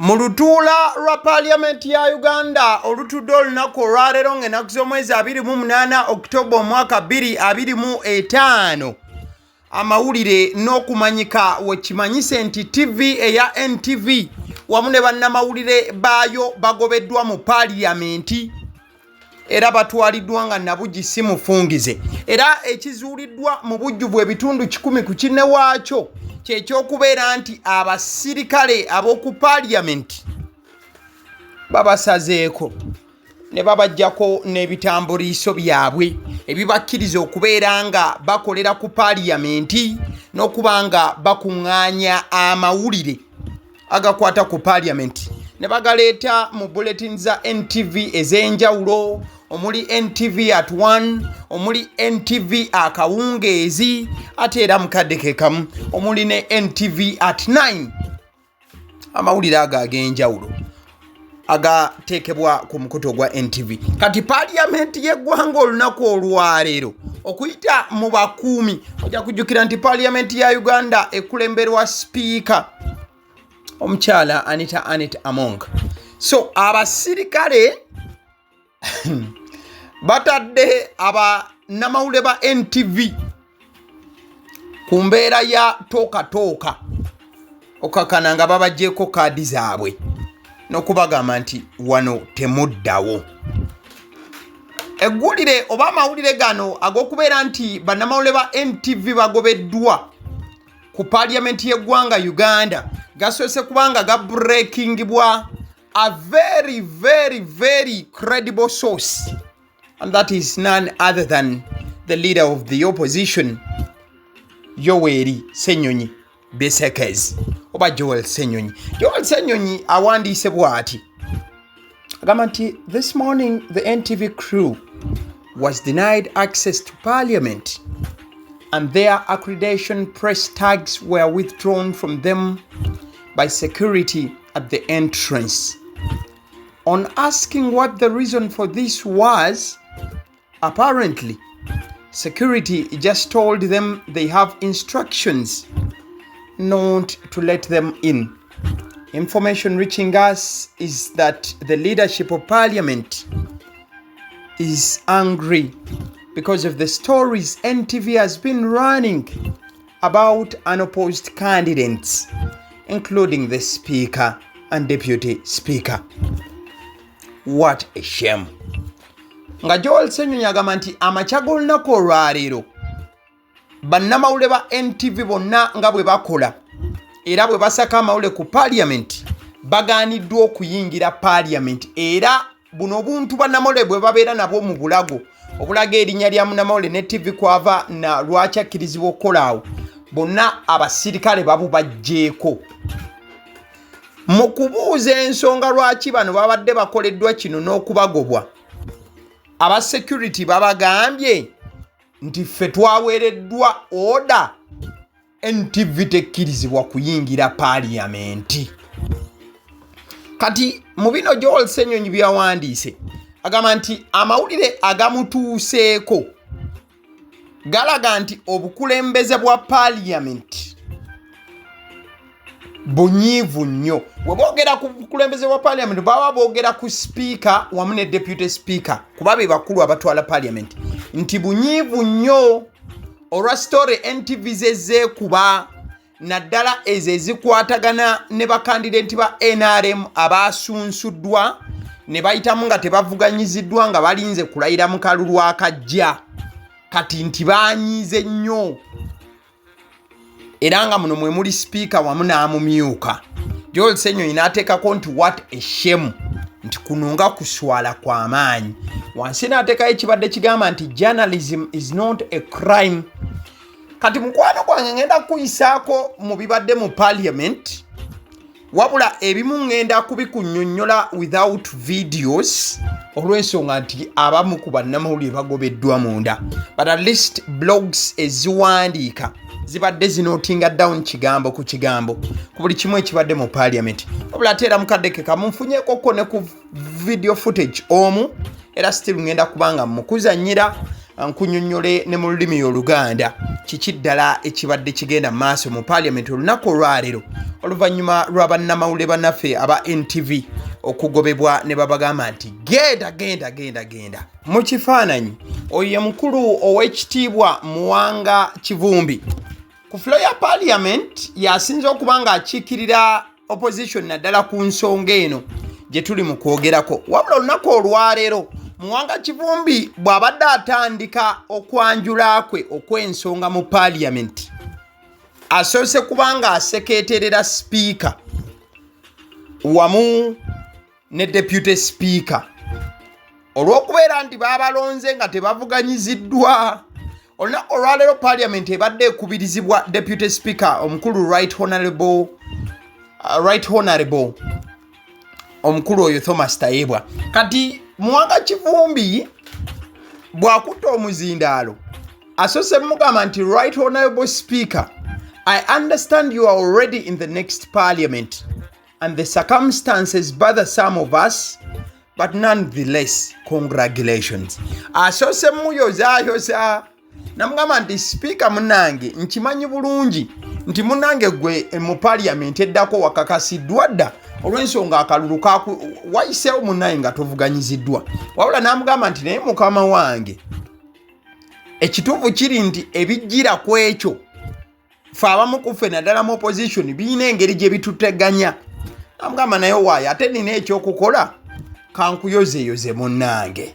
Mu lutuula lwa Paaliyamenti ya Uganda olutudde olunaku olwaleero ng'ennaku z'omwezi 28 Okitoba omwaka 2025, amawulire n'okumanyika wekimanyise nti TV eya NTV wamu ne bannamawulire baayo bagobeddwa mu Paaliyamenti era batwaliddwa nga nabugi si mufungize. Era ekizuuliddwa mu bujjuvu ebitundu 100 ku kinne waakyo kyekyokubeera nti abasirikale ab'oku Paaliyamenti babasazeeko ne babajjako n'ebitambuliiso byabwe ebibakkiriza okubeera nga bakolera ku Paaliyamenti n'okuba nga bakuŋŋaanya amawulire agakwata ku Paaliyamenti ne bagaleeta mu bulletin za NTV ez'enjawulo, omuli NTV at 1, omuli NTV akawungeezi, ate era mukadde ke kamu omuli ne NTV at 9. Amawulire ago ag'enjawulo agateekebwa ku mukutu ogwa NTV. Kati Paaliyamenti y'eggwanga olunaku olwaleero okuyita mu bakuumi, ojja kujjukira nti Paaliyamenti ya Uganda ekulemberwa sipiika omukyala Anita Anet Among. So abasirikale batadde abanamawulire ba NTV ku mbeera ya tookatooka, okakana nga babaggyeko kaadi zaabwe n'okubagamba nti wano temuddawo. Eggulire oba amawulire gano ag'okubeera nti bannamawulire ba NTV bagobeddwa ku Paaliyamenti y'eggwanga Uganda gasoose kubanga gabreakingibwa a very, very, very credible source, and that is none other than the leader of the opposition, Yoweri Ssenyonyi Besekez oba Joel Ssenyonyi. Joel Ssenyonyi awandiise bw'ati, agamba nti this morning the NTV crew was denied access to Parliament and their accreditation press tags were withdrawn from them by security at the entrance. On asking what the reason for this was, apparently, security just told them they have instructions not to let them in. Information reaching us is that the leadership of Parliament is angry because of the stories NTV has been running about unopposed candidates, including the Speaker and Deputy Speaker. What a shame. Nga Joel Ssenyonyi agamba nti amakya g'olunaku olwaleero bannamawulire ba NTV bonna nga bwe bakola era bwe basaka amawulire ku Paaliyamenti bagaaniddwa okuyingira Paaliyamenti. Era buno obuntu bannamawulire bwe babeera nabwo mu bulago obulaga erinnya lya munnamawulire ne TV kwava na lwaki akkirizibwa okukola awo, bonna abasirikale babubaggyeeko. Mu kubuuza ensonga lwaki bano babadde bakoleddwa kino n'okubagobwa, aba security babagambye nti ffe twaweereddwa order, NTV tekkirizibwa kuyingira Paaliyamenti. Kati mu bino Joel Ssenyonyi byawandiise, agamba nti amawulire agamutuuseeko galaga nti obukulembeze bwa Paaliyamenti bunyiivu nnyo. Bwe boogera ku bukulembeze bwa Paaliyamenti, baba boogera ku sipiika wamu ne deputy speaker, kuba be bakulu abatwala Paaliyamenti, nti bunyiivu nnyo olwa story NTV zezeekuba, naddala ezo ezikwatagana ne bakandidenti ba NRM abasunsuddwa ne bayitamu nga tebavuganyiziddwa, nga balinze kulayira mu kalulu akajja. Kati nti banyiize nnyo, era nga muno mwe muli sipiika wamu n'amumyuka. Joel Ssenyonyi n'ateekako nti what a shame, nti kuno nga kuswala kw'amaanyi. Wansi n'ateekayo ekibadde kigamba nti journalism is not a crime. Kati mukwano gwange, ngenda kukuyisaako mu bibadde mu Parliament, wabula ebimu ŋŋenda kubikunnyonnyola without videos olw'ensonga nti abamu ku bannamawulire bagobeddwa munda, but at least blogs eziwandiika zibadde zinotinga down kigambo ku kigambo ku buli kimu ekibadde mu Parliament. Wabula ate era mukadde ke kamunfunyekoko ne ku video footage omu, era still ŋŋenda kubanga mukuzannyira. Nkunyonnyole ne mu lulimi Oluganda kiki ddala ekibadde kigenda mu maaso mu paaliyamenti olunaku olwaleero, oluvannyuma lwa bannamawulire bannaffe aba NTV okugobebwa ne babagamba nti genda, genda, genda, genda. Mu kifaananyi oyo ye mukulu ow'ekitiibwa Muwanga Kivumbi ku floor ya parliament, yasinze okuba ng'akiikirira opposition naddala ku nsonga eno gye tuli mu kwogerako. Wabula olunaku olwaleero Muwanga Kivumbi bw'abadde atandika okwanjula kwe okw'ensonga mu parliament, asoose kuba ng'asekeeterera sipiika wamu ne deputy speaker olw'okubeera nti baabalonze nga tebavuganyiziddwa. Olunaku olwaleero parliament ebadde ekubirizibwa deputy speaker omukulu right honorable omukulu oyo Thomas Tayebwa. Kati Muwanga Kivumbi bw'akutta omuzindaalo, asoose mugamba nti, "Right honorable speaker, I understand you are already in the next parliament and the circumstances bother some of us, but nonetheless, congratulations." Asoose muyozaayoza namugamba nti, "Sipiika munange, nkimanyi bulungi nti munange gwe mu paliamenti eddako wakakasiddwa dda olw'ensonga akalulu wayiseewo munaye nga tovuganyiziddwa." Wabula n'amugamba nti, "Naye mukama wange, ekituufu kiri nti ebijjira ku ekyo fe abamu ku ffe naddala mu opposition birina engeri gye bituteganya." Namugamba, "Naye waayo ate nina ekyokukola, kankuyozeeyoze munnange."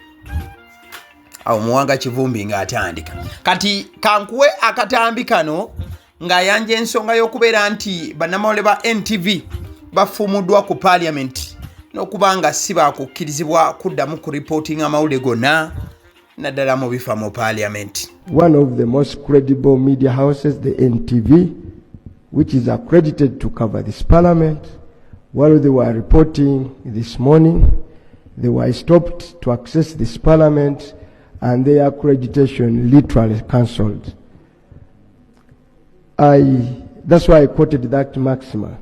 Awo Muwanga Kivumbi ng'atandika. Kati kankuwe akatambi kano ng'ayanja ensonga y'okubeera nti bannamawulire ba NTV bafuumuddwa ku parliament n'okuba nga si baakukkirizibwa kuddamu ku reporting amawulire gonna naddala mu bifa mu parliament. One of the most credible media houses, the NTV, which is accredited to cover this parliament, while they were reporting this morning, they were stopped to access this parliament and their accreditation literally cancelled. That's why I quoted that maxima.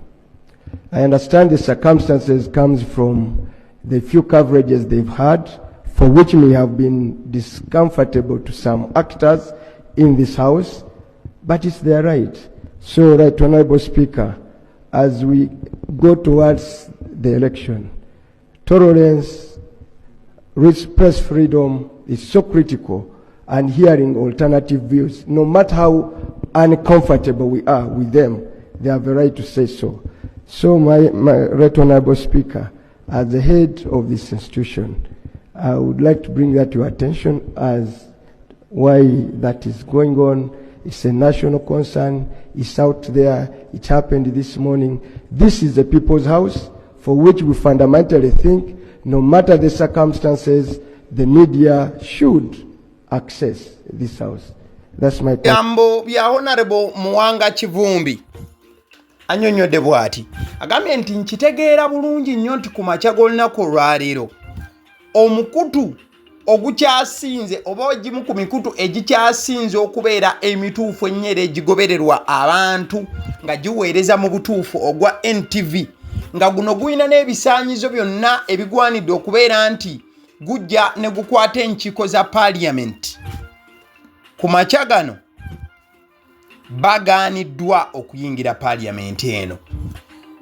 I understand the circumstances comes from the few coverages they've had, for which may have been discomfortable to some actors in this house, but it's their right. So, Right Honorable Speaker, as we go towards the election, tolerance, press freedom is so critical, and hearing alternative views, no matter how uncomfortable we are with them, they have a right to say so. So, my Right Honorable Speaker, as the head of this institution, I would like to bring that to your attention as why that is going on. It's a national concern. It's out there. It happened this morning. This is the people's house, for which we fundamentally think, no matter the circumstances, the media should access this house. That's my point. Bigambo bya Honorable Muwanga Kivumbi. Annyonnyodde bw'ati, agambye nti, "Nkitegeera bulungi nnyo nti ku makya g'olunaku olwaleero omukutu ogukyasinze oba egimu ku mikutu egikyasinze okubeera emituufu ennyo era egigobererwa abantu nga giweereza mu butuufu ogwa NTV, nga guno gulina n'ebisaanyizo byonna ebigwanidde okubeera nti gujja ne gukwata enkiiko za paaliyamenti, ku makya gano bagaaniddwa okuyingira paaliyamenti eno.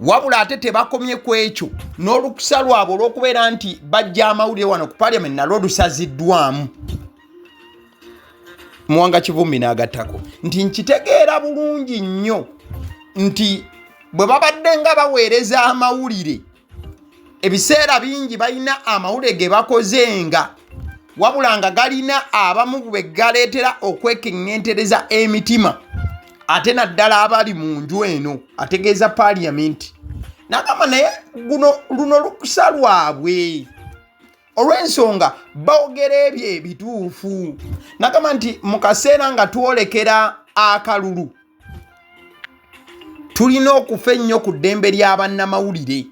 Wabula ate tebakomye ku ekyo, n'olukusa lwabwe olw'okubeera nti bajja amawulire wano ku paaliyamenti nalwo lusaziddwamu." Muwanga Kivumbi n'agattako nti, "Nkitegeera bulungi nnyo nti bwe babadde nga baweereza amawulire, ebiseera bingi balina amawulire ge bakozenga, wabula nga galina abamu bwe galeetera okwekeŋŋentereza emitima, ate naddala abali mu nju eno," ategeeza paaliyamenti. N'agamba, "Naye guno luno lukusa lwabwe olw'ensonga boogera ebyo ebituufu." N'agamba nti mu kaseera nga twolekera akalulu, tulina okufa ennyo ku ddembe ly'abannamawulire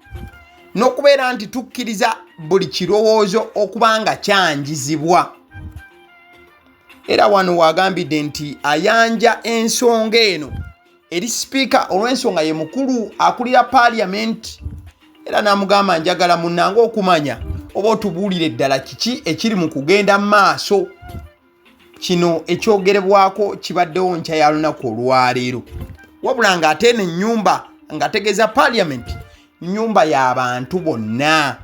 n'okubeera nti tukkiriza buli kirowoozo okuba nga kyanjizibwa. Era wano wagambidde nti ayanja ensonga eno eri sipiika olw'ensonga ye mukulu akulira paaliyamenti, era n'amugamba, "Njagala munnange okumanya oba otubuulire ddala kiki ekiri mu kugenda mu maaso." Kino ekyogerebwako kibaddewo nkya ya lunaku olwaleero, wabula ng'ate eno ennyumba, ng'ategeeza parliament, nnyumba y'abantu bonna,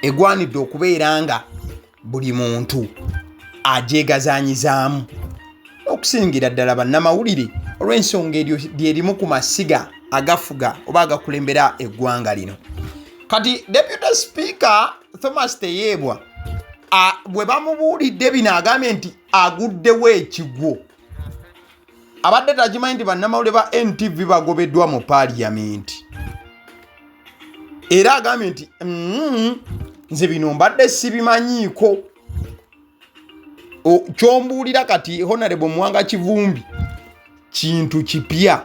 egwanidde okubeera nga buli muntu agyegazanyizaamu, okusingira ddala bannamawulire, olw'ensonga eryo lyerimu ku masiga agafuga oba agakulembera eggwanga lino. Kati Deputy Speaker Thomas Tayebwa bwe bamubuulidde bino, agambye nti aguddewo ekigwo. Abadde takimanyi nti bannamawulire ba NTV bagobeddwa mu paaliyamenti, era agambye nti, "Nze bino mbadde sibimanyiiko. Kyombuulira kati, Honorable Muwanga Kivumbi, kintu kipya."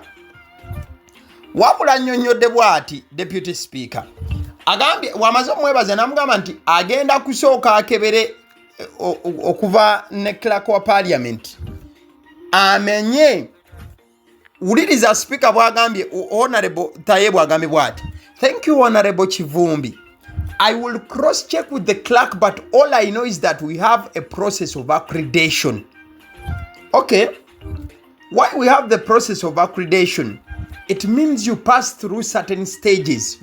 Wabula nnyonnyodde bw'ati, Deputy Speaker agambye wamaze omwebaza n'amugamba nti agenda kusooka akebere okuva ne clerk wa parliament amenye. Wuliriza Speaker bw'agambye. Honorable Tayebwa agambye bw'ati, "Thank you, Honorable Kivumbi. I will cross check with the clerk, but all I know is that we have a process of accreditation." Okay, why we have the process of accreditation? It means you pass through certain stages.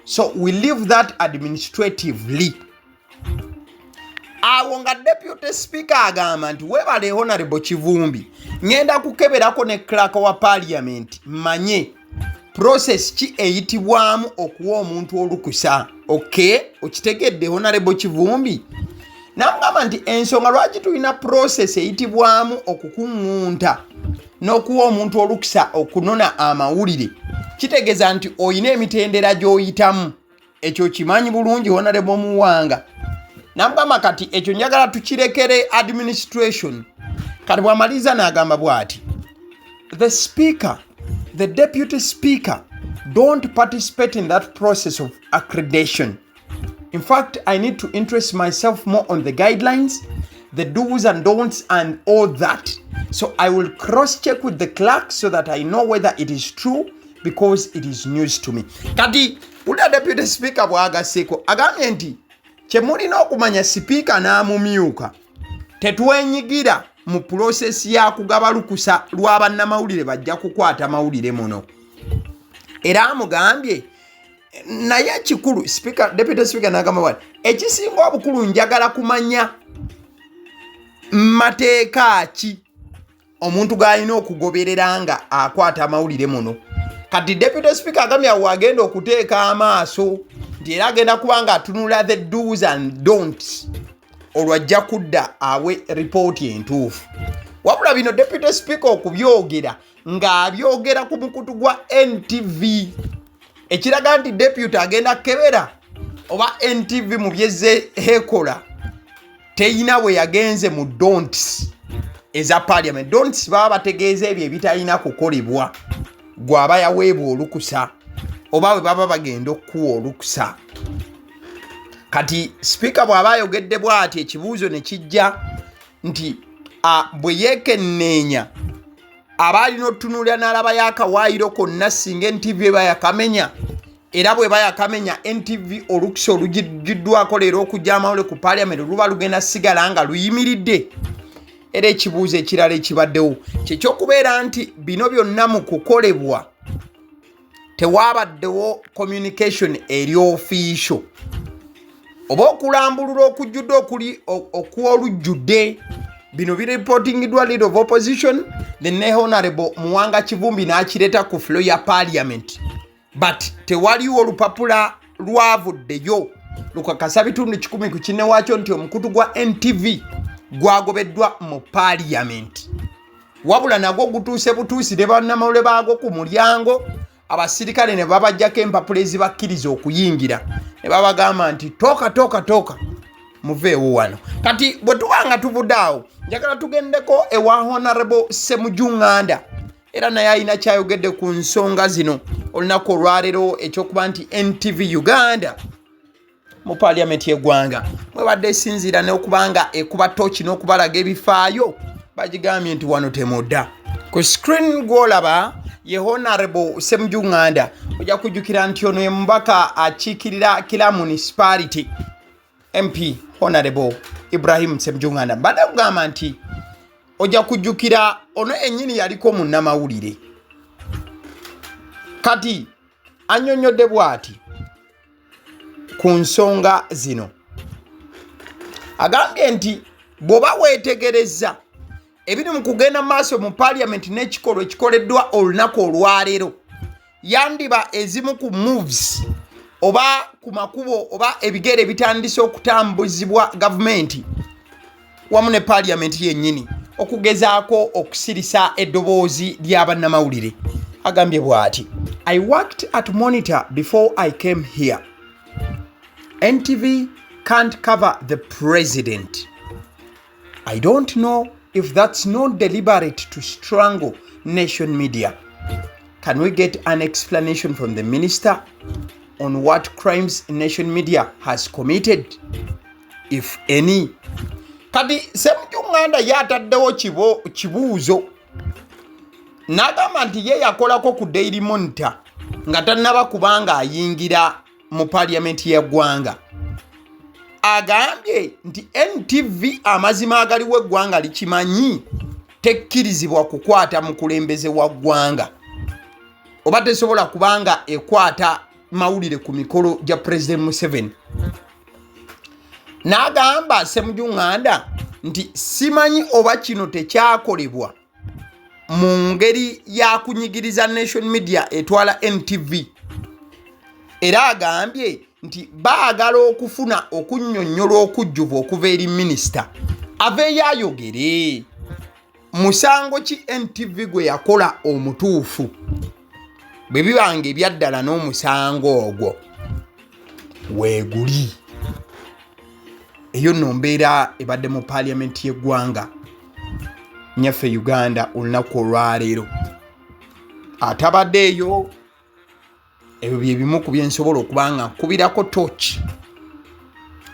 So we leave that administratively. Awo nga Deputy Speaker agamba nti, "Weebale, Honorable Kivumbi, ŋŋenda kukeberako ne clerk wa parliament manye process ki eyitibwamu okuwa omuntu olukusa." Ok, okitegedde, Honorable Kivumbi? Namugamba nti ensonga lwaki tulina process eyitibwamu okukuŋŋunta n'okuwa omuntu olukusa okunona amawulire, kitegeeza nti oyina emitendera gy'oyitamu. Ekyo kimanyi bulungi, Honorable Muwanga. Namugamba kati ekyo njagala tukirekere administration. Kati bw'amaliriza n'agamba bw'ati, "The speaker, the deputy speaker don't participate in that process of accreditation. In fact, I need to interest myself more on the guidelines, the do's and don'ts and all that. So I will cross check with the clerk so that I know whether it is true, because it is news to me." Kati wulira Deputy Speaker bw'agasseeko, agambye nti kyemulina okumanya, sipiika n'amumyuka tetwenyigira mu process ya kugaba lukusa lwa bannamawulire bajja kukwata mawulire muno. Era amugambye naye ekikulu, speaker, Deputy Speaker n'agamba bwati, "Ekisinga obukulu njagala kumanya mateeka ki omuntu g'alina okugoberera nga akwata amawulire muno." Kati Deputy Speaker agambye awo agenda okuteeka amaaso nti era agenda kuba nga atunula the do's and don'ts, olwo ajja kudda awe ripooti entuufu. Wabula bino Deputy Speaker okubyogera ng'abyogera ku mukutu gwa NTV, ekiraga nti deputy agenda kebera oba NTV mu byezze hekola teyina bwe yagenze mu don'ts eza parliament. Don'ts baba bategeeza ebyo ebitalina kukolebwa gw'aba yaweebwa olukusa oba bwe baba bagenda okukuwa olukusa. Kati sipiika bw'aba ayogedde bw'ati, ekibuuzo ne kijja nti bwe yeekenneenya aba alina otutunuulira n'alabayo akawaayiro konna singa NTV eba yakamenya. Era bweba yakamenya, NTV olukusa olugiddwako leero okujja amawulire ku parliament luba lugenda sigala nga luyimiridde. Era ekibuuzo ekirala ekibaddewo kyekyokubeera nti bino byonna mu kukolebwa tewabaddewo communication eri official oba okulambulula okujjudde okuli okwolujjudde. Bino bireportingiddwa Leader of Opposition, the ne Honorable Muwanga Kivumbi n'akireeta ku floor ya parliament, but tewaliwo olupapula lwavuddeyo lukakasa 100% ku kinne waakyo nti omukutu gwa NTV gwagobeddwa mu parliament. Wabula nagwo gutuuse butuusi ne bannamawulire baagwo ku mulyango, abasirikale ne babajjako empapula ezibakkiriza okuyingira ne babagamba nti, "Tooka, tooka, tooka, muveewo wano." Kati bwe tuba nga tuvudde awo, njagala tugendeko ewa Honorable Ssemujju Nganda, era naye alina kyayogedde ku nsonga zino olunaku olwaleero, ekyokuba nti NTV Uganda mu paliamenti y'eggwanga mwebadde esinziira n'okuba nga ekuba toki n'okubalaga ebifaayo, bagigambye nti wano temudda. Ku screen gw'olaba ye Honorable Ssemujju Nganda. Ojja kujjukira nti ono ye mubaka akiikirira Kira Municipality, MP Honorable Ibrahim Ssemujju Nganda. Mbadde kugamba nti ojja kujjukira ono ennyini yaliko munnamawulire, kati annyonnyodde bw'ati ku nsonga zino. Agambye nti bw'oba weetegerezza ebiri mu kugenda mu maaso mu paaliyamenti n'ekikolwa ekikoleddwa olunaku olwaleero, yandiba ezimu ku moves oba ku makubo oba ebigere ebitandise okutambuzibwa gavumenti wamu ne paaliyamenti yennyini okugezaako okusirisa eddoboozi ly'abannamawulire. Agambye bw'ati: "I worked at Monitor before I came here. NTV can't cover the president. I don't know if that's not deliberate to strangle Nation Media. Can we get an explanation from the minister on what crimes Nation Media has committed, if any?" Kati Ssemujju Nganda ye ataddewo kibuuzo n'agamba nti ye yakolako ku Daily Monitor nga tannaba kubanga ayingira mu paaliyamenti y'eggwanga. Agambye nti NTV, amazima agaliwo eggwanga likimanyi, tekkirizibwa kukwata mukulembeze wa ggwanga oba tesobola kubanga ekwata mawulire ku mikolo gya President Museveni. N'agamba Ssemujju Nganda nti simanyi oba kino tekyakolebwa mu ngeri ya kunyigiriza Nation Media etwala NTV. Era agambye nti baagala okufuna okunnyonnyola okujjuvu okuva eri minisita, aveeyo ayogere musango ki NTV gwe yakola omutuufu, bwe bibanga ebyaddala n'omusango ogwo weeguli. Eyo nno mbeera ebadde mu paaliyamenti y'eggwanga nyaffe Uganda olunaku olwaleero. Atabadde eyo, ebyo bye bimu ku byensobola okuba nga nkubirako toki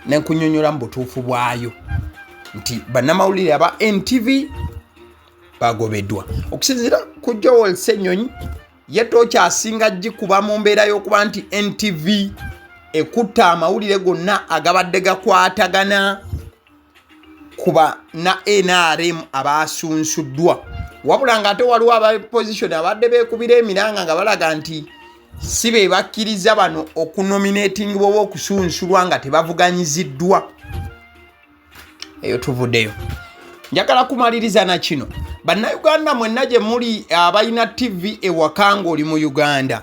nenkunyonyola mu butuufu bwayo nti bannamawulire aba NTV bagobeddwa. Okusinziira ku Joel Ssenyonyi, ye tooki asinga gikuba mu mbeera y'okuba nti NTV ekutta amawulire gonna agabadde gakwatagana kuba na NRM abasunsuddwa, wabula ng'ate waliwo aba opposition abadde beekubira emiranga nga balaga nti si be bakkiriza bano okunominatingibwa oba okusunsulwa nga tebavuganyiziddwa. Eyo tuvuddeyo. Njagala kumaliriza na kino: Bannayuganda mwenna gye muli abalina TV ewaka, ng'oli mu Uganda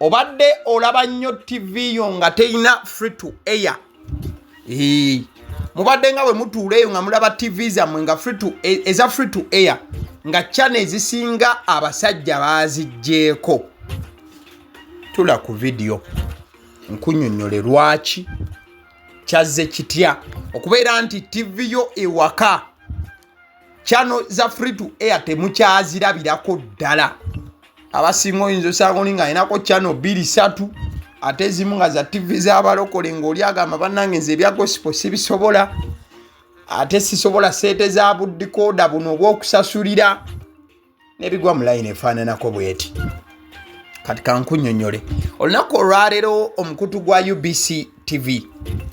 obadde olaba nnyo TV yo nga terina free to air, mubadde nga bwe mutuula eyo nga mulaba TV zammwe nga eza free to air nga channel ezisinga abasajja baaziggyeko. Tula ku vidiyo nkunnyonnyole lwaki kyazze kitya okubeera nti TV yo ewaka channel za free to air temukyazirabirako ddala. Abasinga oyinza osanga oli ng'alinako channel bbiri, ssatu, ate ezimu nga za TV z'abalokole, ng'oli agamba, "Bannange, nze ebya gospel sibisobola, ate sisobola seete za bu decoder buno obw'okusasulira," n'ebigwa mu layini efaananako bweti. Kati kankunnyonnyole. Olunaku olwaleero omukutu gwa UBC TV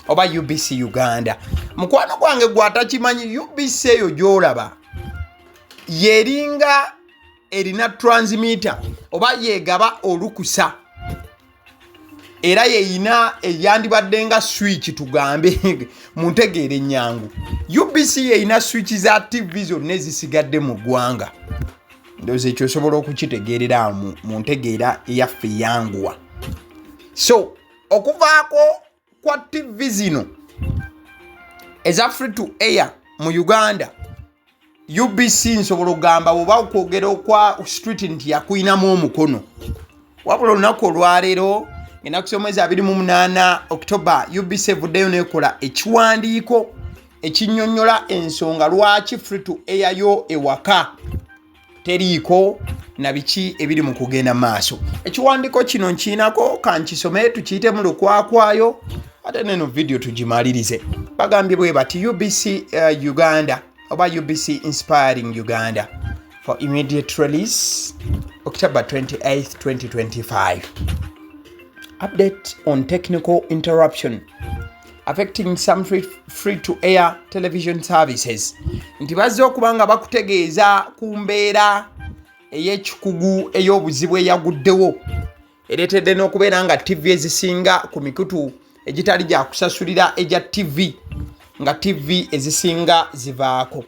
oba UBC Uganda, mukwano gwange gwatakimanyi, UBC eyo gy'olaba yeringa erina transmitter oba yegaba olukusa, era yeyina eyandibadde nga switch, tugambe mu ntegeera ennyangu, UBC yeyina switch za TV zonna ezisigadde mu ggwanga. Ndowooza ekyo osobola okukitegeerera mu ntegeera eyaffe eyanguwa. So okuvaako kwa TV zino eza free to air mu Uganda, UBC nsobola okugamba oba okwogera okwa street nti yakuyinamu omukono. Wabula olunaku olwaleero, enaku z'omwezi 28 October, UBC evuddeyo nekola ekiwandiiko ekinnyonnyola ensonga lwaki free to air yo ewaka teriiko na biki ebiri mu kugenda maaso. Ekiwandiiko kino nkiinako, kankisome tukiyite mu lukwakwayo, ate neno vidiyo tugimalirize. Bagambye bwe bati: "UBC Uganda oba UBC Inspiring Uganda, for immediate release, October 28, 2025. Update on technical interruption affecting some free to air television services. Nti bazze okuba nga bakutegeeza ku mbeera ey'ekikugu ey'obuzibu eyaguddewo ereetedde n'okubeera nga ttivi ezisinga ku mikutu egitali gya kusasulira egya ttivi nga ttivi ezisinga zivaako.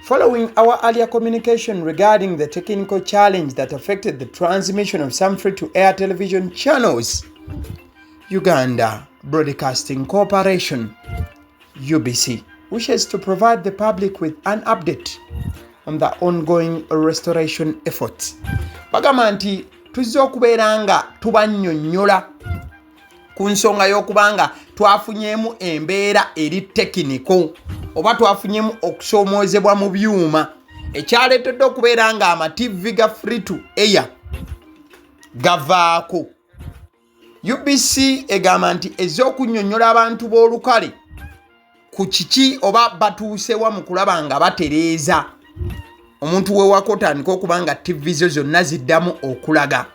Following our earlier communication regarding the technical challenge that affected the transmission of some free-to-air television channels, Uganda Broadcasting Corporation, UBC, wishes to provide the public with an update on the ongoing restoration efforts. Bagamba nti tuzze okubeera nga tubannyonnyola ku nsonga y'okuba nga twafunyeemu embeera eri tekiniko oba twafunyemu okusoomoozebwa mu byuma ekyaleetedde okubeera nga amativi ga free to air gavaako. UBC egamba nti ezze okunnyonnyola abantu b'olukale ku kiki oba batuusewa mu kulaba nga batereeza omuntu wewaka otandika okuba nga ttivi zo zonna ziddamu okulaga.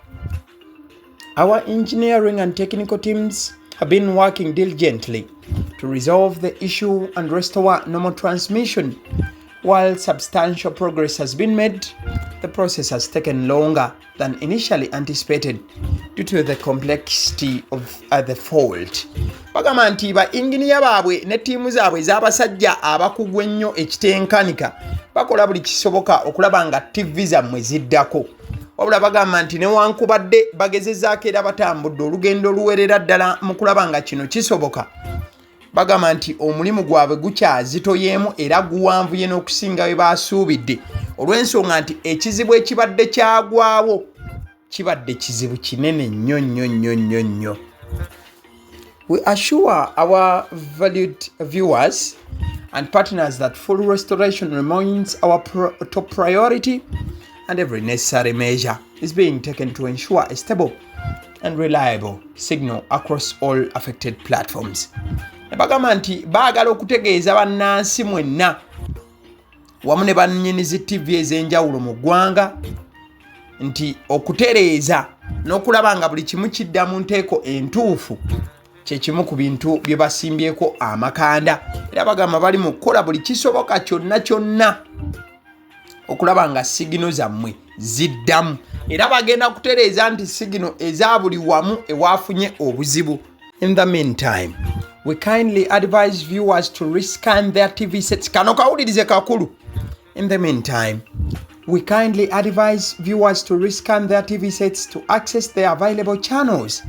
Our engineering and technical teams have been working diligently to resolve the issue and restore normal transmission. While substantial progress has been made, the process has taken longer than initially anticipated due to the complexity of the fault. Bagamba nti ba inginiya baabwe ne ttiimu zaabwe ez'abasajja abakugu ennyo ekitenkanika bakola buli kisoboka okulaba nga ttivi zammwe ziddako. Wabula bagamba nti newankubadde bagezezaako era batambudde olugendo oluwerera ddala mu kulaba nga kino kisoboka, bagamba nti omulimu gwabwe gukyazitoyeemu era guwanvuye n'okusinga bwe basuubidde olw'ensonga nti ekizibu ekibadde kyagwawo kibadde kizibu kinene nnyo nnyo nnyo nnyo nnyo. We assure our valued viewers and partners that full restoration remains our top priority and every necessary measure is being taken to ensure a stable and reliable signal across all affected platforms. Ne bagamba nti baagala okutegeeza bannansi mwenna wamu ne bannyini zi ttivi ez'enjawulo mu ggwanga nti okutereeza n'okulaba nga buli kimu kidda mu nteeko entuufu kye kimu ku bintu bye basimbyeko amakanda, era bagamba bali mu kukola buli kisoboka kyonna kyonna okulaba nga signal zammwe ziddamu, era bagenda kutereeza nti signal eza buli wamu ewafunye obuzibu. In the meantime, we kindly advise viewers to rescan their TV sets. Kano kawulirize kakulu. In the meantime, we kindly advise viewers to rescan their TV sets to access the available channels.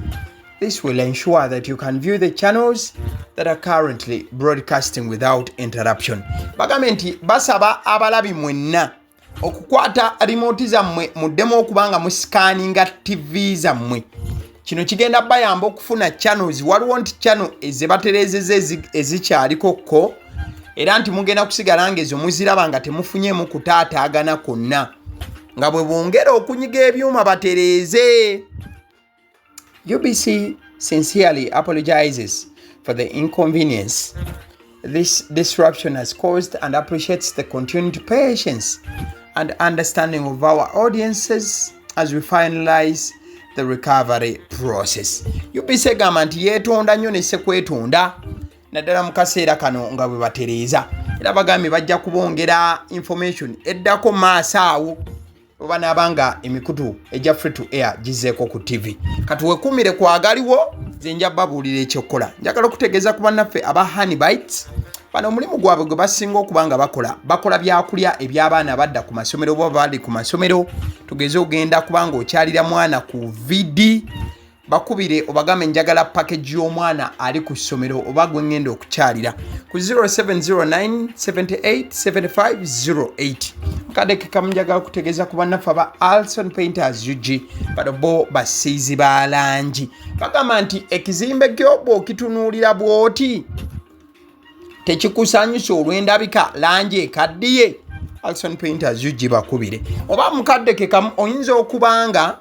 This will ensure that you can view the channels that are currently broadcasting without interruption. Bagambe nti basaba abalabi mwenna okukwata remote zammwe muddemu okuba nga musikaninga TV zammwe. Kino kigenda bayamba okufuna channels. Waliwo nti channel ezebatereezeza ezikyaliko ko era nti mugenda kusigala nga ezo muziraba nga temufunyemu kutaataagana kwonna nga bwe bwongera okunyiga ebyuma batereeze. UBC sincerely apologizes for the inconvenience this disruption has caused and appreciates the continued patience and understanding of our audiences as we finalize the recovery process. UBC egamba nti yeetonda nnyo ne ssekwetonda naddala mu kaseera kano nga bwe batereeza, era bagambye bajja kubongera information eddako maaso awo bwe banaaba nga emikutu egya free to air gizeeko ku TV. Kati wekumire kwagaliwo nze nja babuulira ekyokukola. Njagala okutegeeza ku bannaffe aba Honey Bites. Bano omulimu gwabwe gwe basinga okuba nga bakola, bakola byakulya eby'abaana badda ku masomero oba bali ku masomero. Tugeze ogenda kuba nga okyalira mwana ku VD, bakubire obagambe njagala package y'omwana ali ku ssomero oba gwe ŋŋenda okukyalira ku 0709 78 75 08. Mukadde ke kamu njagala okutegeeza ku bannaffe aba Alson Painters UG. Bano bo basiizi ba langi. Bagamba nti ekizimbe kyo bw'okitunuulira bw'oti tekikusanyusa olw'endabika, langi ekaddiye, Alson Painters UG bakubire. Oba mukadde ke kamu oyinza okuba nga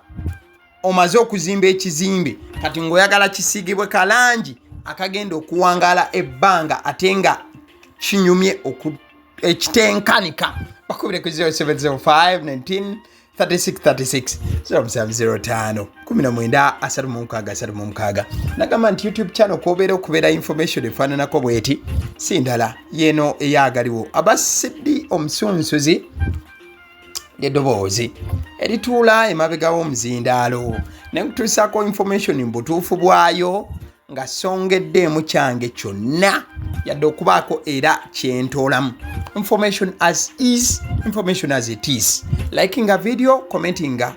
omaze okuzimba ekizimbe kati ng'oyagala kisiigibwe kalangi akagenda okuwangaala ebbanga ate nga kinyumye ekitenkanika, bakubire ku 0705 19 36 36 0705 19 36 36. Nagamba nti YouTube channel kwobeera okubeera information efaananako bweti si ndala yeeno eyagaliwo abasiddi omusunsuzi ly'eddoboozi erituula emabega w'omuzindaalo ne nkutuusaako information mu butuufu bwayo nga songeddeemu kyange kyonna yadde okubaako era kyentoolamu. Information as is, information as it is. Likinga video, commentinga.